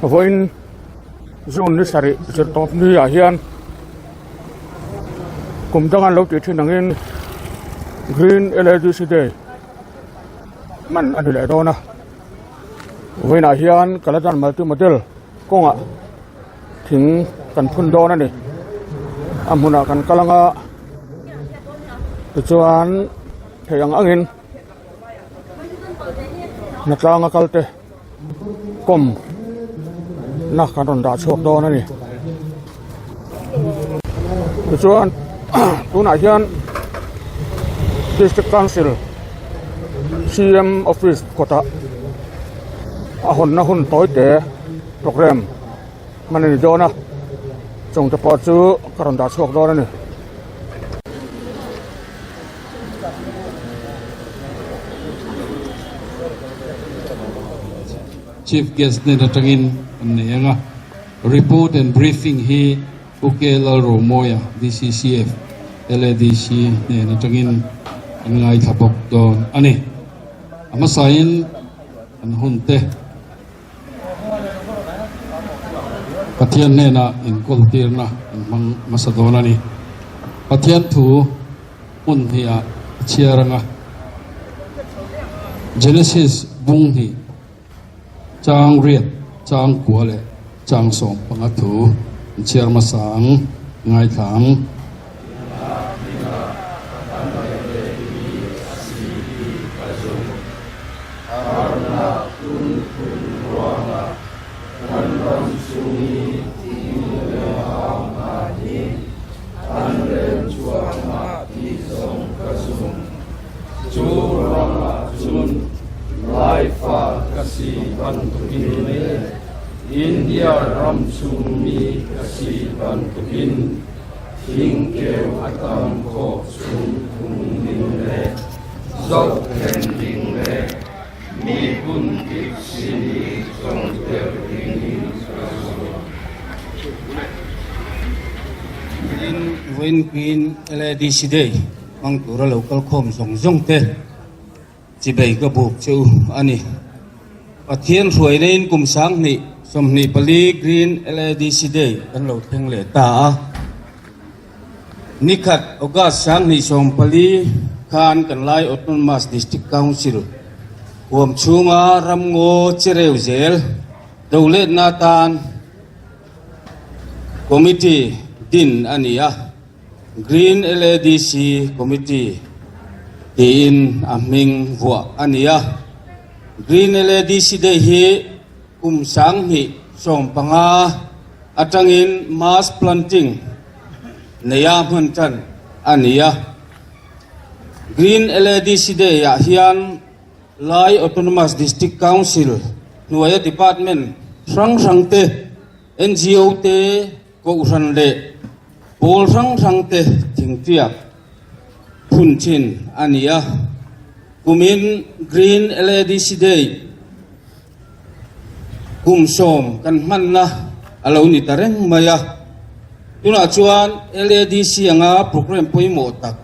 Vawiin June ni sarih zirtawp ni ah hian kum danga an lo tih thin angin Green L_A_D_C Day hman a ni leh dawn a vawiinah hian Kaladan Multi Model kawngah thing kan phun dawn a ni a hmunah kan kal anga tichuan theih ang angin hnatlanga kal te kawm na kan rawn dah chhuak dawn a ni tichuan tunah hian district council C_M office kawtah a hawnna hun tawi te programme hman a ni dawn a chung te pawh chu ka rawn dah chhuak dawn a ni. Chief Guest hnen atangin an nei ang a, Report and Briefing hi Pu K Lalromawia, DCCF, LADC hnen atangin an ngaithla bawk dawn a ni. A hmasain an hun te Pathian hnenah inkawltirna an hmang hmasa dawn a ni. Pathian thu hmun hnih ah a chhiar ang a. Genesis bung hnih, chang riat, chang kua leh chang 15 thu an chhiar hmasa ang, ngaithla ang. Harnak lungphun ruangah kan ram chung i thing le hau hna hi an rem cuahmah ti zong ka zumh. Cu ruangah cun Laifa ka si bantukin le India ram chungmi ka si bantukin thingkeu a tam khawh chung phung ding le Zohkhenh ding le miphun kip sin i cawngter ding in ka zuam. Tin, vawiin Queen LADC Day hmang tura lo kal khawm zawng zawng te chibei ka buk che u a ni. Pathian hruaina in kum 2024 Green LADC Day kan lo thleng leh ta a. Nikhat, August 2014 khan kan Lai Autonomous District Council huam chhunga ramngaw chereu zel doletna atan Committee din a ni a, Green LADC Committee tiin a hming vuah a ni a. Green LADC Day hi kum 2015 atangin mass planting neia hman tan a ni a. Green LADC Day ah hian Lai Autonomous District Council hnuaia department hrang hrang te, NGO te, Kohhran leh pawl hrang hrang te thingtiak phun thin a ni a. Kumin Green LADC Day Kum 10 kan hmanna a lo ni ta reng mai a, tunah chuan LADC anga programme pawimawh tak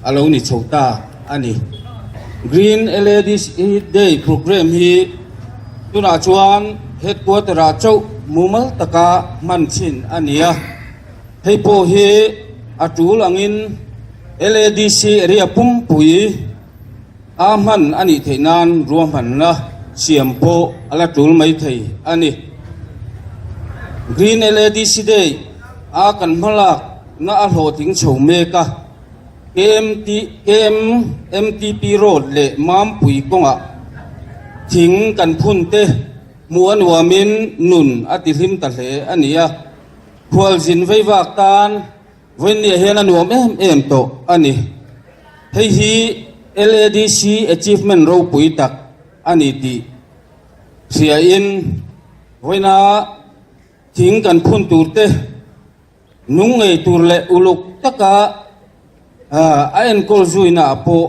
a lo ni chho ta a ni. Green LADC Day programme hi tunah chuan headquarter ah chauh mumal taka hman thin a ni a, hei pawh hi a tul angin LADC area pumpui A hman a nih theih nan ruahmanna siam pawh a la tul mai thei a ni. Green LADC Day a kan hmalak na a hlawhtling chho mek a, KMT, KMMTP Road leh Mampui kawngah thing kan phun te hmuh a nuamin nun a tihlim ta hle a ni a, khualzin veivak tan Vawiinniah hian a nuam em em tawh a ni. Hei hi LADC achievement ropui tak a ni tih hriain vawiina thing kan phun tur te nung ngei tur leh uluk taka a enkawl zuina ah pawh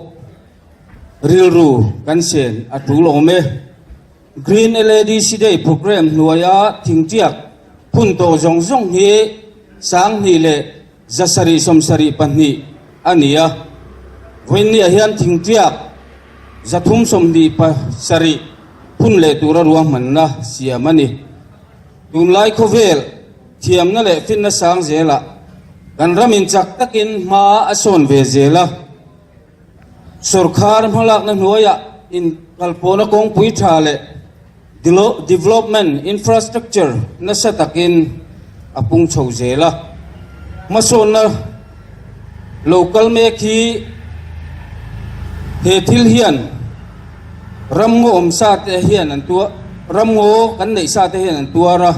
rilru kan sen a tul awm e. Green LADC Day programme hnuaia thingtiak phun tawh zawng zawng hi 2772 a ni a. Vawiinniah hian thingtiak 327 phun leh tura ruahmanna siam a ni. Tunlai khawvel thiamna leh finna sang zelah kan ramin chak takin hma a sawn ve zel a. Sorkar hmalakna hnuaiah inkalpawhna kawngpui tha leh development infrastructure nasa takin a pung chho zel a. Hmasawnna lo kal mek hi he thil hian ramngaw awm sa te hian an tuar ramngaw kan neih sa te hian an tuar a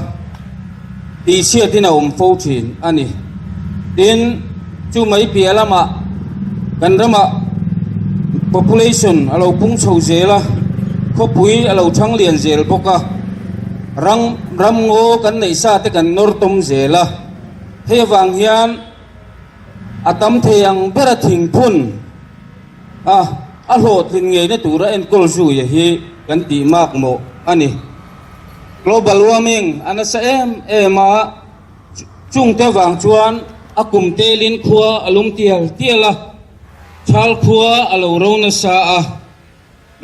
tihchhiatin a awm fo thin a ni. Tin, chu mai piah lamah kan ramah population a lo pung chho zel a, khawpui a lo thang lian zel bawk a, ram ramngaw kan neih sa te kan nawr tawm zel a. Hei avang hian a tam thei ang bera thingphun a a hlawhtlin ngeina tura enkawl zuia hi kan tih mak mawh a ni. Global warming a nasa em em a, chungte vang chuan a kum telin khua a lum tial tial a, thal khua a lo ro nasa a,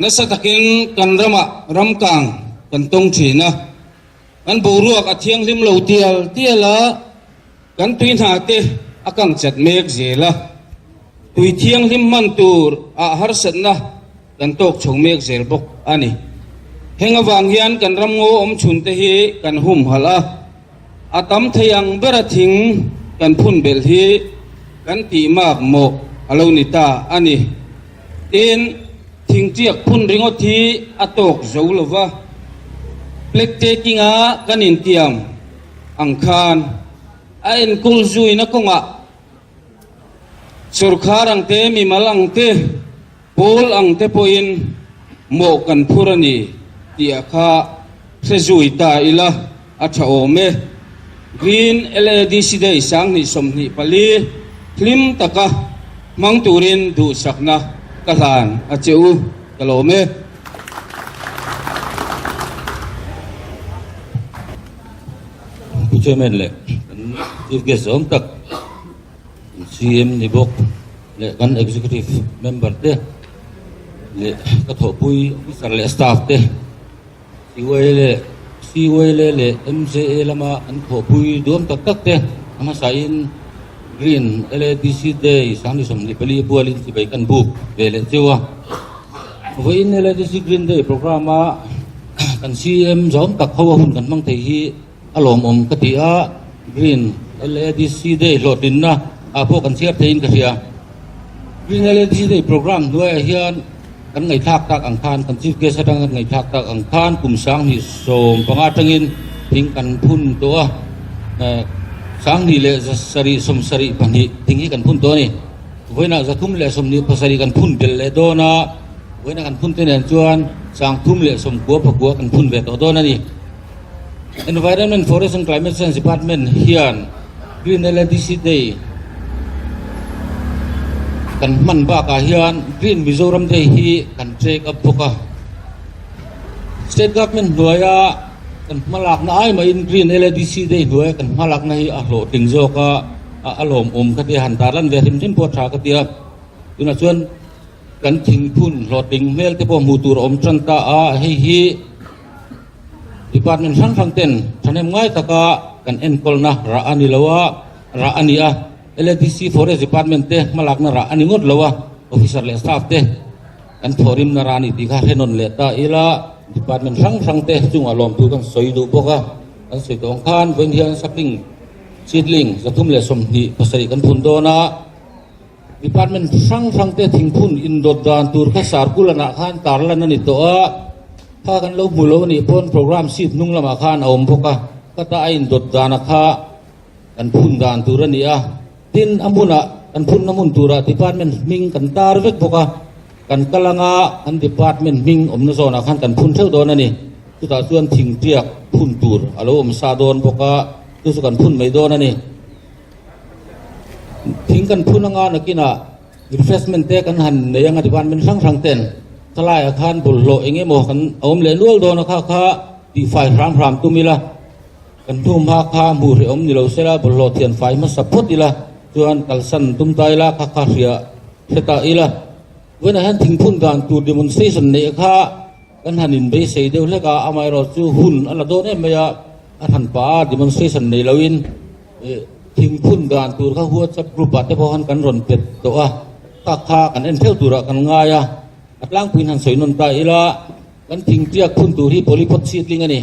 nasa takin kan ramah ramkang kan tawng thin a. Kan boruak a thianghlim lo tial tial a, kan tui hna te a kang chat mek zel a. Tui thianghlim hman tur ah harsatna kan tawk chho mek zel bawk a ni. Heng avang hian kan ramngaw awm chhun te hi kan humhalh a, a tam thei ang bera thing kan phun belh hi kan tih mak mawh a lo ni ta a ni. Tin, thingtiak phun ringawt hi a tawk zo lo va, plate taking-a kan intiam ang khan a enkawl zuina kawngah sawrkhar ang te, mimal ang te, pawl ang te pawhin mawh kan phur a ni tih a kha hre zui ta ila a tha awm e. Green LADC Day 2024 hlim taka hmang turin duhsakna ka hlan a che u, ka lawm e. Pu Chairman leh kan Chief Guest awm tak CM ni bawk leh kan Executive Member te leh ka thawhpui Officer leh Staff te CYLA leh MJA lama an thawhpui duam tak tak te a hmasain Green LADC Day 2024 pualin chibai kan buk ve leh cheu a. Vawiin LADC Green Day programme a kan CM zawm tak ho a hun kan hmang thei hi a lawmawm ka ti a, Green LADC Day hlawhtlinna ah pawh kan chhiar theiin ka hria. Green LADC Day programme hnuaiah hian Kan ngaihthlak tak ang khan, kan Chief Guest atanga kan ngaihthlak tak ang khan kum 2015 atangin thing kan phun tawh a, 2072 thing hi kan phun tawh a ni. Vawiinah 327 kan phun belh leh dawn a, vawiinah kan phun te nen chuan 399 kan phun ve tawh dawn a ni. Environment, Forest and Climate Change Department hian Green LADC Day kan hman bakah hian Green Mizoram Day hi kan take up bawk a. State Government hnuaia kan hmalakna ai mahin Green LADC Day hnuaia kan hmalakna hi a hlawhtling zawk a, a lawmawm ka tia han tarlan ve hrim hrim pawh a tha ka tia. Tunah chuan kan thingphun hlawhtling hmel te pawh hmuh tur a awm tan ta a, hei hi Department hrang hrang ten thahnem ngai taka kan enkawlna rah a ni lo a, rah a ni a. LADC Forest Department te hmalakna rah a ni ngawt lo a, officer leh staff te kan thawhrimna rah a ni tih kha hrenawn leh ta ila, department hrang hrang te chungah lawmthu kan sawi duh bawk a. Kan sawi tawh ang khan vawiin hian sapling seedling 327 kan phun dawn a. Department hrang hrang te thingphun indawt dan tur kha Sarkulanah khan tarlan a ni tawh a, kha kan lo hmu lo a nih pawn program sheet hnung lamah khan a awm bawk a, khata a indawt dana kha kan phun dan tur a ni a, tin a hmunah kan phunna hmun turah department hming kan tar vek bawk a, kan kal anga kan department hming awmna zawnah khan kan phun theuh dawn a ni, chutah chuan thingtiak phun tur a lo awm sa dawn bawk a, chu chu kan phun mai dawn a ni. Thing kan phun anga nakinah refreshment te kan han nei anga department hrang hrang ten khalaiah khan bawlhhlawh eng emaw kan awm leh nual dawn a kha kha tihfai hram hram tum ila kan hnu hma kha hmuh hreh awm ni lo sela bawlhhlawh thian fai hmasa phawt ila chuan kalsan tum ta ila kha kha hria hre ta ila vawiinah hian thingphun dan tur demonstration neih kha kan han inbeisei deuh hlek a amaherawhchu hun a la dawn em mai a. A hran pah a demonstration nei loin thing phun dan tur kha WhatsApp group ah te pawh khan kan rawn pet tawh a, kha kha kan en theuh turah kan ngai a, a tlangpuiin han sawi nawn ta ila kan thing tiak phun tur hi polypot seedling a ni.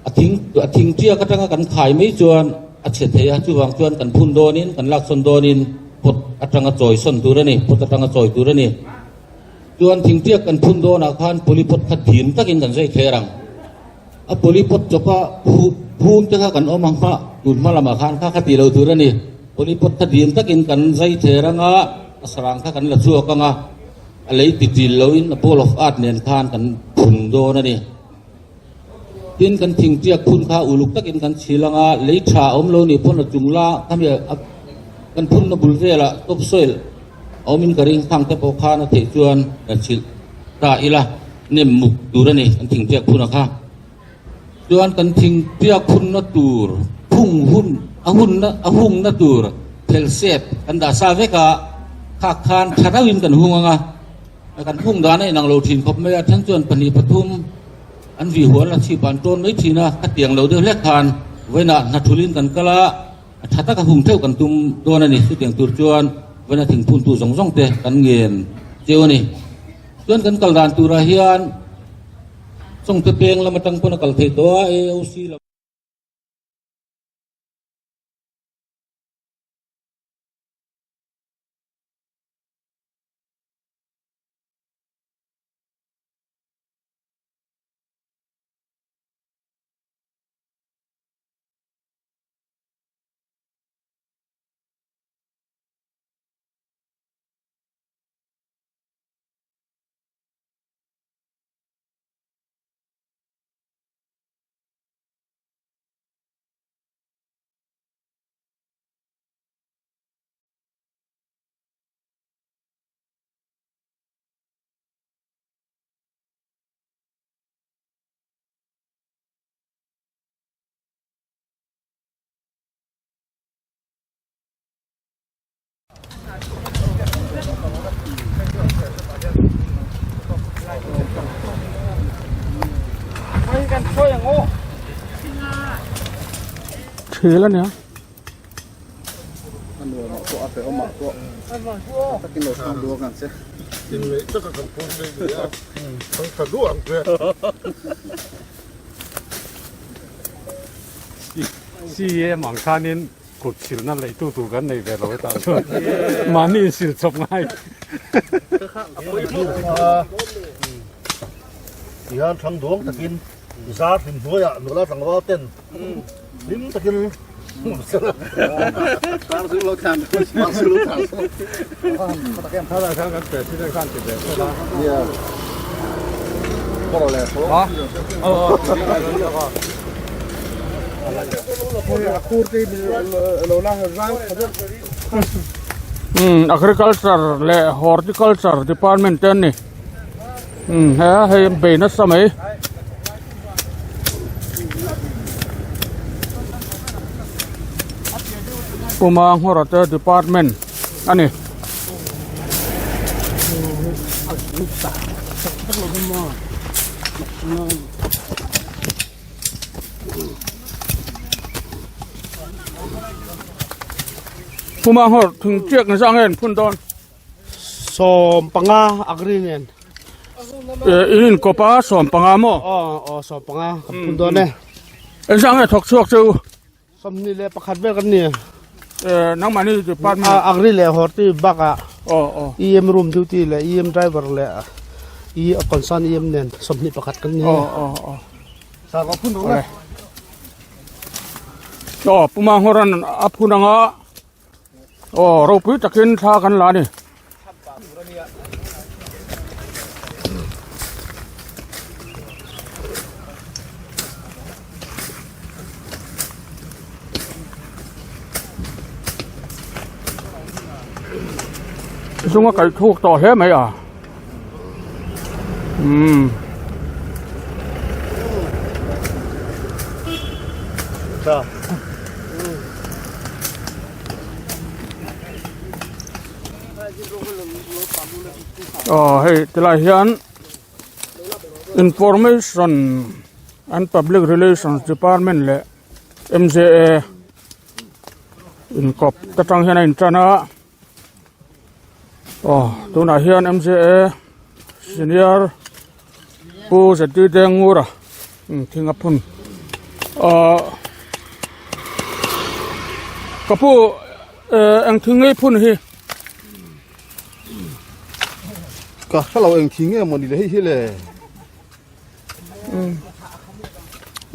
A thing a thing tiak atanga kan khai mai chuan a chhe thei a, chuvang chuan kan phun dawnin kan laksawn dawnin pot atanga chawi sawn tur a ni, pot atanga chawi tur a ni. Chuan thing tiak kan phun dawnah khan polypot kha thim takin kan zai thler ang. A polypot chawpa phum te kha kan awm ang kha tun hma lamah khan kha kha tih loh tur a ni. Polypot kha dim takin kan zai thler ang a, a sarang kha kan la chhuak ang a, a lei ti ṭil loin a ball of earth nen khan kan phun dawn a ni. Tin, kan thing tiak phun kha uluk takin kan chhil ang a, lei tha a awm lo nih pawn a chung la khami kan phunna bul velah top soil a awmin ka ring khang te pawh khan a theih chuan kan chhilh ta ila nem muk tur a ni kan thing tiak phun a kha. Chuan kan thing tiak phunna tur phung hun a hunna a hungna tur phelsep kan dah sa vek a, khak khan tha deuhin kan hung ang a. Kan hung dan a inang lo thin khawp mai a, then chuan pahnih pathum an vi hual a chhip an tawn mai thin a, khatiang lo deuh hlek khan vawiinah hna thulin kan kal a, a tha taka hung theuh kan tum dawn a ni. Chutiang tur chuan vawiina thingphuntu zawng zawng te kan ngen cheu a ni. Chuan kan kal dan turah hian Chawngte peng lam atang pawn a kal thei tawh a, AOC lam. Thil a nia. CEM ang khanin kut silna leitu tur kan nei ve lo hetah chuan mahni insil chawp ngai. Tihian thlang duang takin zar hlim hnuaiah nula tlangval ten hlim takin Agriculture leh horticulture department te an ni he hei an bei nasa mai. Puma nghawra te department a ni. Puma nghawr thing chiak ni zang nge an phun dawn. 15 agri nen in in kawpa 15 maw aw aw 15 kan phun dawn e engzah nge thawk chhuak chu 21 vel kan ni nangmahni department agri leh horti bakah aw aw EM room duty leh EM driver leh e concern EM nen 21 kan ni aw aw aw aw puma ngawran a phun anga Aw ropui takin thla kan la a ni. Zunga kaih thuk tawh hle mai a. Umm. Aw hei tilai hian information. An public relations department leh M_J_A inkawp te tang hian a intan a aw tunah hian M_J_A senior pu Z_D Dengura thing a phun ahh ka pu eh eng thing nge phun hi. Ka hrelo eng thing nge mawni le hei hi le.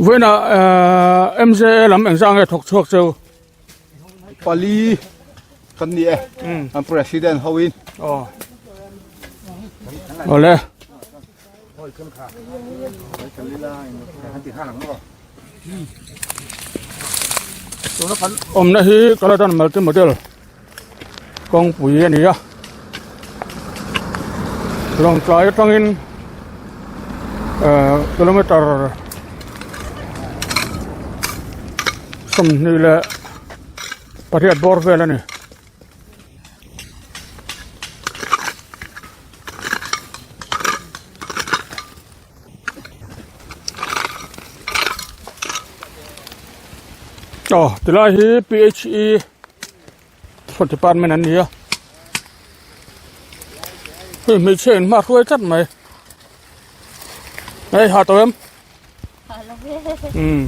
Vawiinah MJA lam engzah nge thawk chhuak cheu? Pali kan ni e. An president ho in. Aw. Awle. Tuna kan awmna hi Kaladan Multi Model kawngpui a ni a Lawngtlai atangin ehh kilometer 28 bawr vel a ni. Aw tilai hi P_H_E department an ni a hei hmeichhia in hma hruai tlat mai hei ha tawh em umm.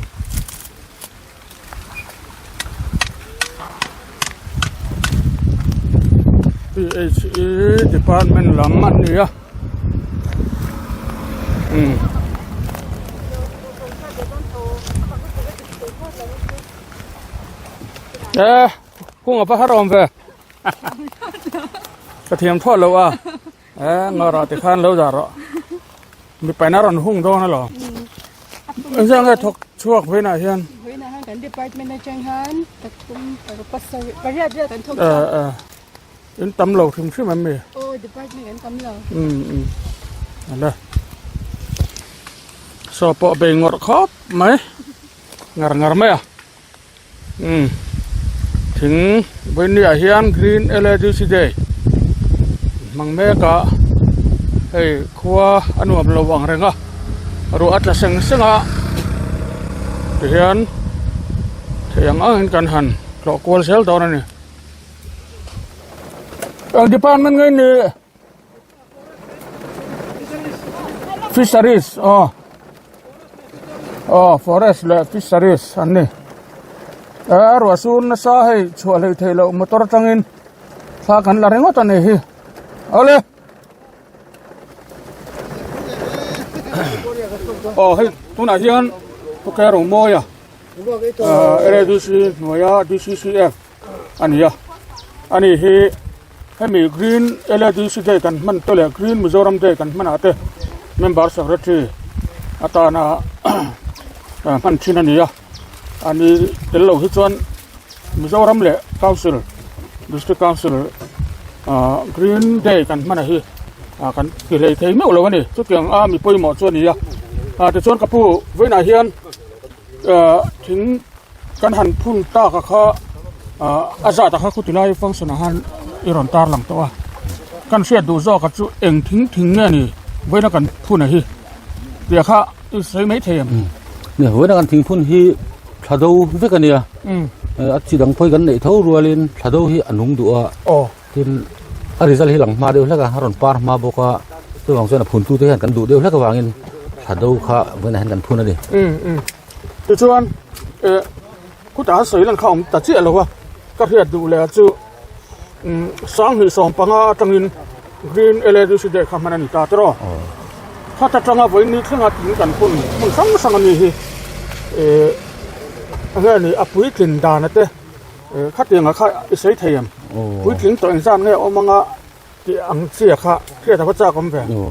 P_H_E department lam an ni a umm e kung a va har awm ve ka thiam thawh loh a e ngawrah ti khan lo dah rawh mipa in a rawn hung dawn alawm engzah nge thawk chhuak vawiinah hian vawiinah hian kan department atang hian pathum paruk pasarih pariat vel kan thawk chhuak e e in tam lo hrim hrim em mi aw department kan tam lo um um ale saw pawh bei ngawrh khawp mai ngar ngar mai a umm thing vawinia hian green L_A_D_C day hmang mek a hei khua a nuam lo ang reng a ruah a tla seng seng a tihian thei ang angin kan han tlawh kual zel dawn a ni eng department nge ni Fisheries aw aw forest leh fisheries an ni eh a ruah sur nasa hei chhuah hlei theih loh motor atangin thla kan la ringawt a ni hi awle aw hei tunah hian khawkher rawng mawi a LADC hnuaia D_C_C_F a ni a ani hi hemi green L_A_D_C day kan hman te leh green Mizoram day kan hman ah te member secretary atana hman thin a ni a ani tel lo hi chuan Mizoram leh council district council ah green day kan hman a hi ah kan ti hlei thei meuh lo a ni chutiang a mi pawimawh chu a ni a ah tichuan ka pu vawiinah hian ah thing. Kan han phun tak a kha ah a zat a kha khuti lai function ah khan i rawn tar lang tawh a kan hriat duh zawk a chu eng thing thing nge ni vawiina kan phun a hi tih a kha i sawi mai thei em? Nia vawiina kan thing phun hi thla do vek a nia a chi dang pawh hi kan neih tho rualin thla do hi a nung duh a tin a result hi lang hma deuh hlek a a rawn par hma bawk a chuvang chuan a phun tute hian kan duh deuh hlek avangin thla do kha vawiinah hian kan phun a ni. Tichuan eh khutah a sawi lan kha a awm ta chiah lo a, ka hriat duh leh chu umm 2015 atangin green LADC day kha hman a ni ta tiraw. Khat atanga vawiin thlenga tling kan hun hmun hrang hrang a ni hi eh enge ni a puitlin dana te eh khatianga kha i sawi thei em? Puitling tawh engzat nge awm anga Tih ang chiah kha hriat a va chak awm ve. Aw.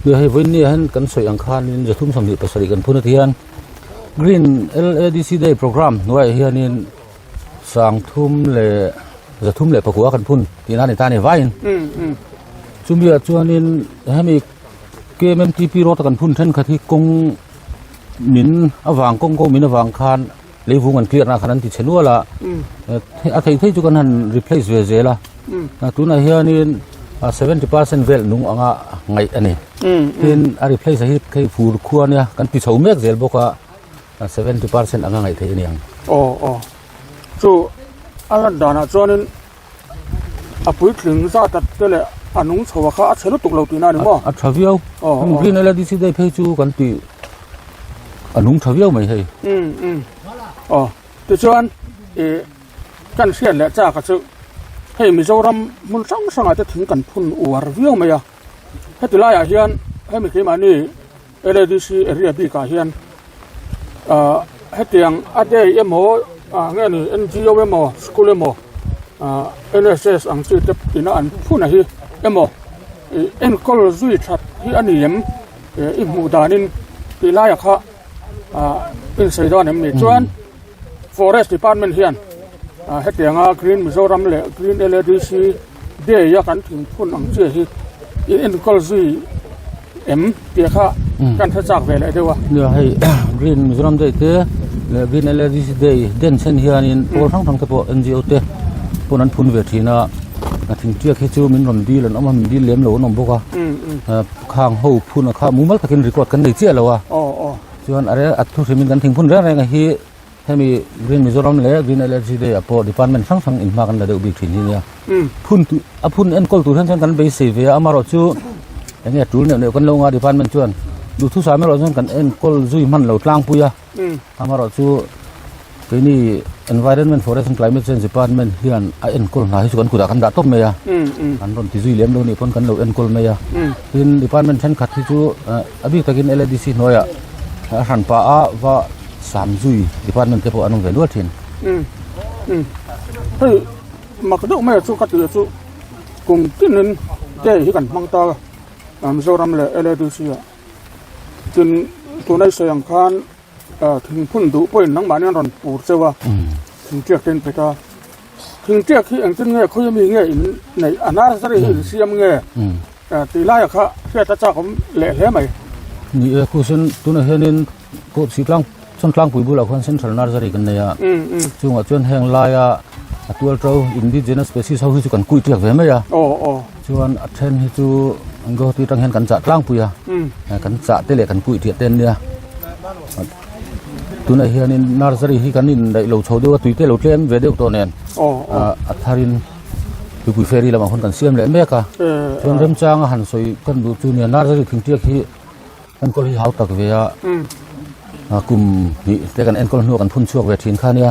Nia hei vawiin nia hian kan sawi ang khanin 327 kan phun a ti hian Green LADC Day Programme hnuaiah hianin sangthum leh zathum leh pakua kan phun tihna a ni ta a ni vaiin. Chumi ah chuanin hemi KMMTP road a kan phun thenkhat hi kawng min avang kawng kawng min avang khan Leivung an clear na khan an ti chhe nual a, a thei thei chu kan han replace ve zel a. Tunah hianin 70% vel nung anga ngaih a ni. Tin a replace a hi hei fur khua nia kan ti chho mek zel bawk a 70% anga ngaih theih a ni ang. Aw aw chu a lan danah chuanin a puitling zat a te leh a nung chho a kha a chhe lutuk lo tihna a ni maw? A tha viau. Green LADC day phei chu kan ti a nung tha viau mai hei. Um um aw tichuan ih kan hriat leh chak a chu hei Mizoram hmun hrang hrangah te thing kan phun uar viau mai a heti laiah hian hemi keimahni LADC area bikah hian ah hetiang a day emaw ah nge ni N_G_O emaw school emaw ah N_S_S ang chi te ina an phun a hi emaw ih enkawl zui that hi a ni em eh i hmuh danin tih laiah kha ah insawi dawn em ni chuan. Forest Department hian hetianga Green Mizoram leh Green LADC Day a kan thingphun ang chiah hi in enkawl zui em tih kha kan hre chak ve leh deuh a. Nia hei Green Mizoram Day te leh Green LADC Day den chen hianin pawl hrang hrang te pawh NGO te pawn an phun ve thin a, a thingtiak hi chu min rawn dil an awm a, min dil lem lo an awm bawk a, khang ho phun a kha mumal takin record kan nei chiah lo a. Chuan a rel a thu hrimin kan thingphun reng reng a hi hemi Green Mizoram leh Green LLC Day ah pawh department hrang hrang inhma kan la deuh bik thin hi nia. Phun tu a phun enkawl tur hian chuan kan beisei ve a amarawh chu eng nge tul neuh neuh kan lo nga department chuan duhthusam erawh chuan kan enkawl zui hman lo tlangpui a amarawh chu Keini Environment, Forest and Climate Change Department hian a enkawl hna hi chu kan kutah kan dah tawp mai a, an rawn ti zui lem lo nih pawn kan lo enkawl mai a. Tin, department thenkhat hi chu a bik takin LADC hnuaiah a hran pah a va sam zui department te pawh an awm ve nual thin. Hei mak deuh mai chu ka tih chu kum tinin day hi kan hmang ta a, Mizoram leh LADC ah. Tin, tuna i sawi ang khan Thingphun duh pawhin nangmahni an rawn pur cheu a, thingtiak te an pe ta. Thingtiak hi engtin nge khawi ami nge in neih a nursery hi in siam nge tih laiah kha hriat a chak awm leh hle mai. Ni e, khusin tunah hianin pawh si tlang chuan tlangpui bulah khuan central nursery kan nei a, chungah chuan heng laia a tual to indigenous species ho hi chu kan kuih tiak ve mai a, chuan a then hi chu Guwahati atang hian kan chah tlangpui a, kan chah te leh kan kuih tiah te an nia. Tunah hianin nursery hi kan indaih lo chho deuh a tui te lo tlem ve deuh tawh nen a tharin tuipui ferry lamah khawn kan siam leh mek a chuan remchanga han sawi kan duh chu nia nursery thingtiak hi enkawl hi hau tak ve a kum hnih te kan enkawl hnuah kan phun chhuak ve thin kha nia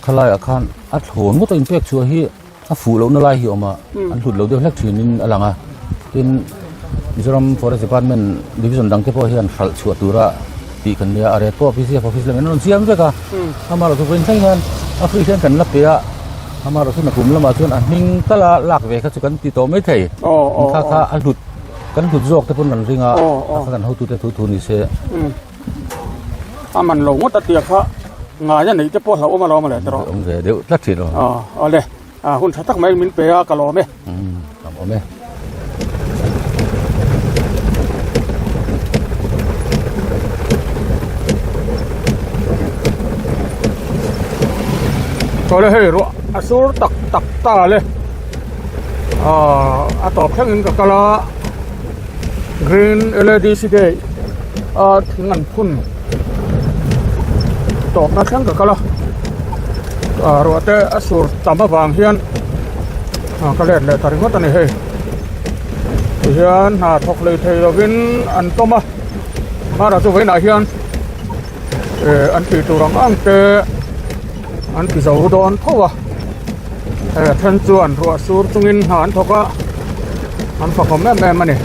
khalaiah khan a thlawn ngawt a inpek chhuah hi. A fuh lohna lai hi a awm a, an hlut lo deuh hlek thinin a lang a. Tin, Mizoram Forest Department Division dangte pawh hian hralh chhuah tura tih kan nia, a ret pawh PCF office lam in an rawn siam vek a. Amaherawhchu vawiin thleng hian a free hian kan la pe a, amaherawhchu nakum lamah chuan a hming tala lak ve kha chu kan ti tawh mai thei. Kha kha a hlut kan hlut zawk te pawn kan ring a, a kha kan hotute thu thu ni se. A man lo ngawt a tia kha ngai a neih te pawh hlauhawm alawm a leh tawh. Awm ve deuh tlat thin aw. Aw awle a hun tha tak mai min pe a ka lawm e. Ka awm e. Chawle hei ruah a sur tak tak ta le. A tawp thlengin ka kal a. Green LADC day a thing an phun tawpna thleng ka kal a ah ruah te a sur tam avang hian ah ka let leh ta ringawt a ni hei tihian hna thawk lei thei lovin an tawm a hmarah chu vawiinah hian eh an tih tur ang ang te an ti zo dawn tho a hei a then chuan ruah sur chungin hna an thawk a an fakawm em em a ni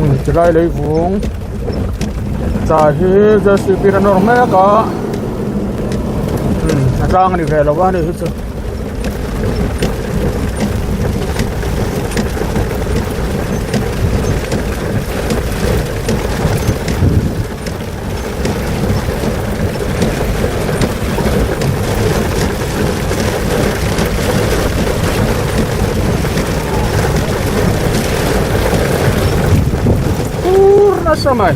umm tilai lei vung cha hi J_C_B a nawr mek a umm a tlang a ni ve lo a ni hi chu. Pur nasa mai.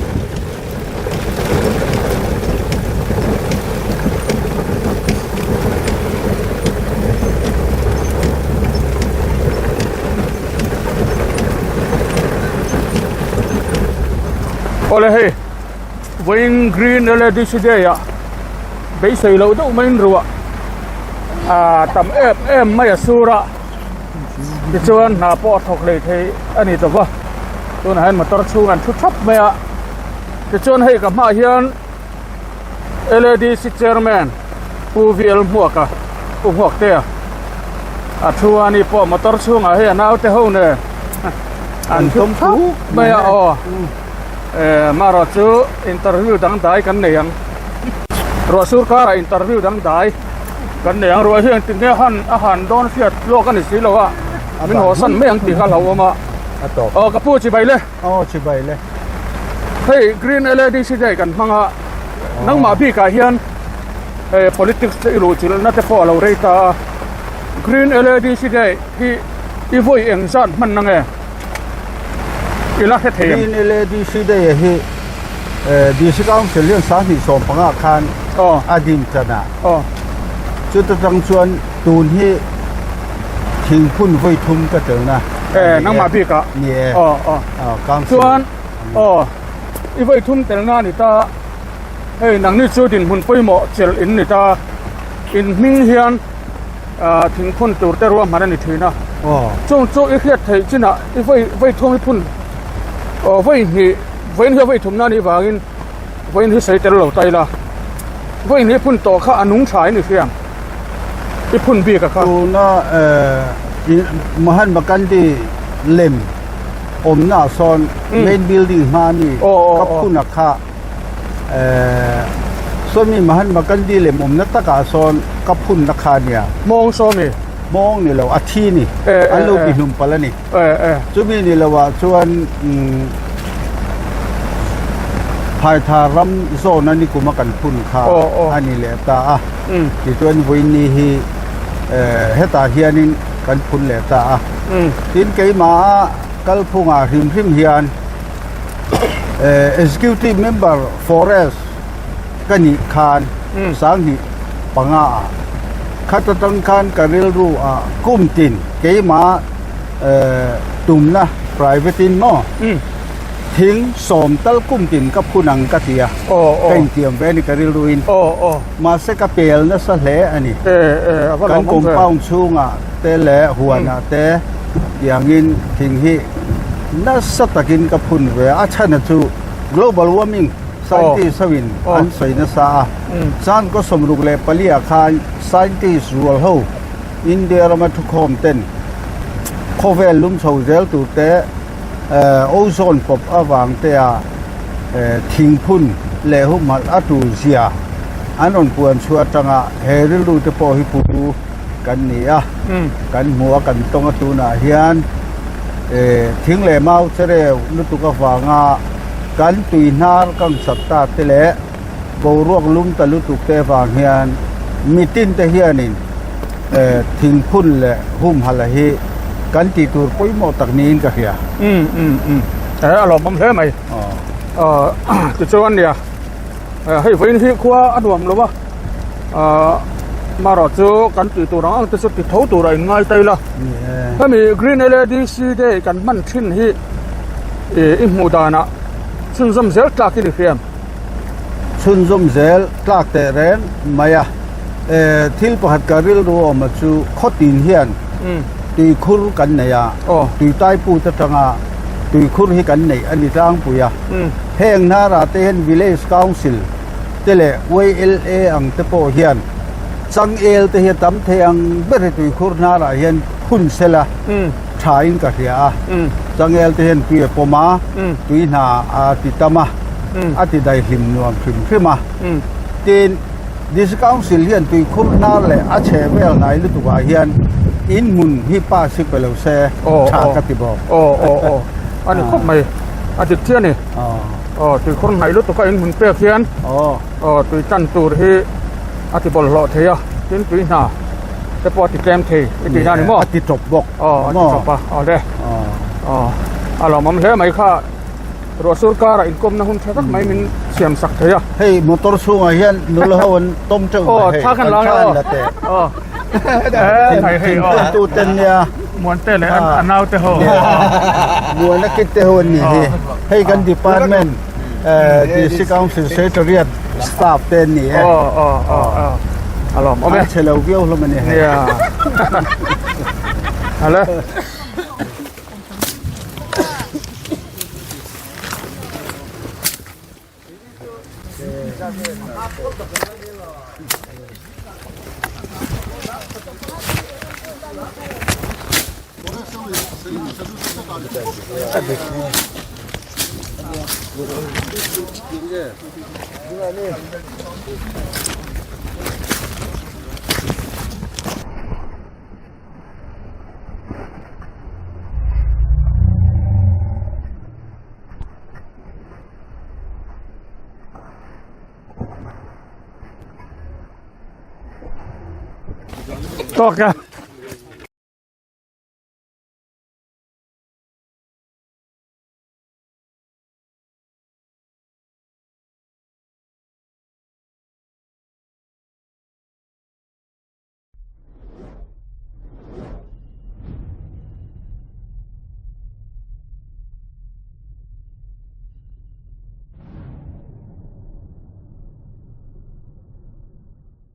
Awle hei vawiin green LADC day ah beisei loh deuh maiin ruah ah tam em em mai a sur a tichuan hna pawh a thawk hlei thei a ni tawp a tunah hian motor chhung an thu thap mai a tichuan hei ka hmaah hian LADC chairman Pu VL Hmuaka Pu Hmuaktea a thu a ni pawh motor chhungah hei a naute ho nen an thu thap mai a aw eh marawh chu interview dang dai kan nei ang ruah sur karah interview dang dai kan nei ang ruah hi engtin nge han a han dawn hriat lawk a ni si lo a min haw san mai ang tih kha a hlauhawm a aw ka pu chibai le. Aw chibai le. Hei Green LADC day kan hmang a, nangmah bikah hian hei politics te i luh chilhna te pawh a lo rei ta a, Green LADC day hi i vawi eng zat hman na nge? I la hre thei em? Green LADC day hi DC Council hian 2015 khan a din tan a, chuta tang chuan tun hi thingphun vawi thum ka tel na. Eh nangmah bikah. Ni e. Aw aw. Aw council. Chuan aw i vawi thum tel na ni ta hei nangni chu dinhmun pawimawh chelh in ni ta in hming hian ah thingphun tur te ruahman a ni thin a. Aw. Chung chu i hriat theih chinah i vawi vawi thum i phun aw vawi hnih vawiin hi a vawi thum na nih vangin vawiin hi sawi tel lo ta ila vawi hnih phun tawh kha a nung tha in i hria ang. I phun bik a kha. Tuna Mahatma Gandhi lem awmna ah sawn main building hma a mi ka phun a kha sawmi Mahatma Gandhi lem awmna takah sawn ka phun na kha a nia. Hmawng sawmi. Hmawng ni lo a thi ni an lo bihlum palh a ni. Chumi ni lo ah chuan Phaitha ram zawn a ni kum a kan phun kha a ni leh ta a. Tichuan vawiin hi hetah hianin kan phun leh ta a. Tin keimah kalphungah hrim hrim hian Executive Member Forest ka nih khan 2005 ah khat atang khan ka rilru ah kum tin keimah tumna private in maw thing sawm tal kum tin ka phun ang ka ti a ka intiam ve a ni ka rilru in mahse ka pel nasa hle a ni kan compound chhungah te leh huanah te tiangin thing hi nasa takin ka phun ve a a chhan a chu global warming Scientist ho in an sawi nasa a, chuan kaw 64 ah khan scientist rual ho India rama thukhawm ten khawvel lum chho zel tur te ozone pawp avang te a thingphun leh humhalh a tul zia an rawn puan chhuah atanga he rilru te pawh hi pu kan ni a, kan hmu a kan tawng a tunah hian thing leh mau chereu lutuk avanga Kan tui hnar kang sak ta te leh boruak lum ta lutuk te avang hian mitin te hianin thingphun leh humhalh hi kan tih tur pawimawh tak niin ka hria. Umm umm umm he a lawmawm hle mai. Aw tichuan nia hei vawiin hi khua a nuam lo a marawh chu kan tih tur ang ang te chu ti tho tur a inngai ta ila. Hemi Green LADC day kan hman thin hi i hmuh danah chhunzawm zel tlak i ni hriam. Chhunzawm zel tlak teh reng mai a, thil pakhat ka rilru awm a chu khawtin hian tuikhur kan nei a, tuitaiput atanga tuikhur hi kan neih a ni tlangpui a, heng hnarah te hian Village Council te leh YLA ang te pawh hian changel te hi a tam thei ang ber hi tuikhur hnarah hian phun sela. Tha in ka hria a, changel te hian tui a pawm a, tui hna a ti tam a, a ti daihlim nuam hrim hrim a. Tin, District Council hian tui khur hnar leh a chhe vel hnai lutuk ah hian in hmun hi pass hi pe lo se tha ka ti bawk. Aw aw aw a ni khawp mai, a dik chiah a ni. Aw tui khur hnaih lutuk a in hmun pek hian aw tui tan tur hi a ti bawlhhlawh thei a, tin tui hna. te pawh a ti tlem thei i tih na ni maw? A ti tawp bawk. Aw a ti tawp a, aw le. Aw a lawmawm hle mai kha ruah sur karah inkawmna hun tha tak mai min siam sak thei a. Hei motor chhungah hian nula ho an tawm teuh mai hei. Aw thla khan la ang la teh. Aw. Hei aw. Tu ten nia. Muante leh a nau te ho. Muana kit te ho an ni hi. Hei kan department. District Council Secretariat staff te an ni e. Aw aw aw aw a lawm awm e. An chhe lo viau hlawm a ni hei. Nia. Hale. Tawk a.